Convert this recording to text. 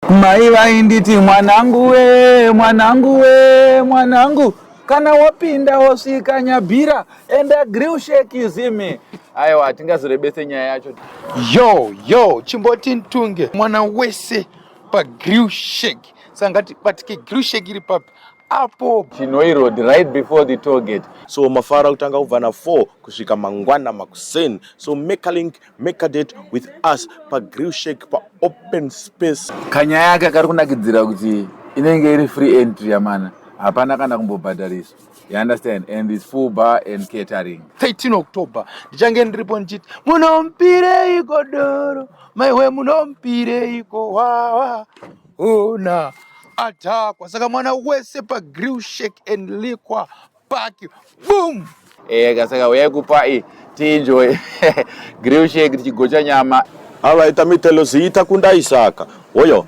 Mai vainditi, "Mwanangu we, mwanangu we, mwanangu, kana wapinda wosvika Nyabhira, enda Grill Shack izime." Aiwa, hatingazorebese nyaya yacho. Yo yo, chimboti ntunge mwana wese paGrill Shack. Saka ngatibatike. Grill Shack iri papi apo? Chinhoyi Road, right before the toll gate. So mafara kutanga kubva na4 kusvika mangwana makuseni. So make a link, make a date with us paGrill Shack, paopen space. Kanyaya aka kari kunakidzira kuti inenge iri free entry yamana, hapana kana kumbobhadhariswa, you understand? And it's full bar and catering. 13 October ndichange ndiripo ndichiti, "Munompireiko doro maiwe, munompireiko wawa una atakwa." Saka mwana wese paGrill Shack and Liquor Park, boom. Saka uyai kupa tienjoy Grill Shack tichigocha nyama. Alright, amitelo zita kundaisaka oyo.